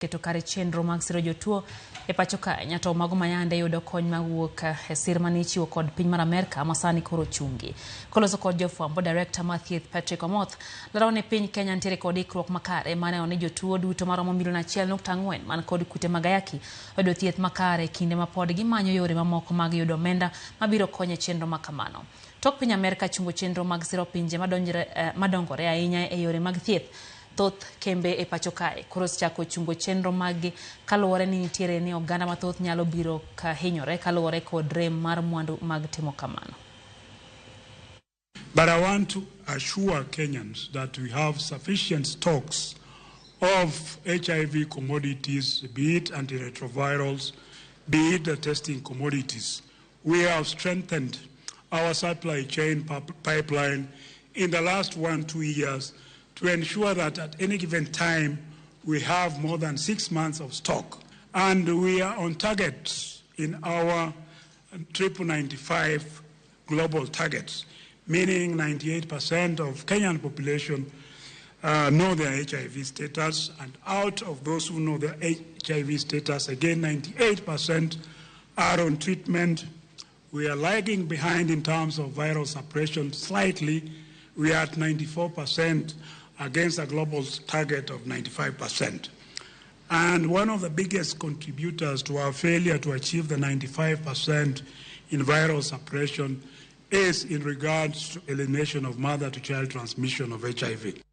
Keto kare chenro mag siro jotuo e pacho kae nyato mago mayande yudo kony mawuok e sir mane ichiwo kod piny mar Amerka ma sani koro chungi. Koloso kod jofwambo, Director mar thieth Patrick Omoth lero ni piny Kenya nitiere kod ikruok makare mar neno ni jotuo duto maromo milion 1.4 man kod kute mag ayaki oyudo thieth makare kinde ma pod gimanyo yore mamoko mag yudo omenda mabiro konyo e chenro ma kamano. Tok piny Amerka chungo chenro mag siro pinje madongore ahinya e yore mag thieth, thoth kembe e pacho kae koro osechako chungo chenro maggi kaluwore ni nitiere ni oganda mathoth nyalo biro ka hinyore kaluwore kod rem mar mwandu mag timo kamano. But I want to assure Kenyans that we have sufficient stocks of HIV commodities, be it antiretrovirals, be it the testing commodities. We have strengthened our supply chain pipeline in the last 1-2 years to ensure that at any given time we have more than 6 months of stock. And we are on target in our 995 global targets, meaning 98% of Kenyan population know their HIV status, and out of those who know their HIV status, again, 98% are on treatment. We are lagging behind in terms of viral suppression slightly. We are at 94% against a global target of 95%. And one of the biggest contributors to our failure to achieve the 95% in viral suppression is in regards to elimination of mother to child transmission of HIV.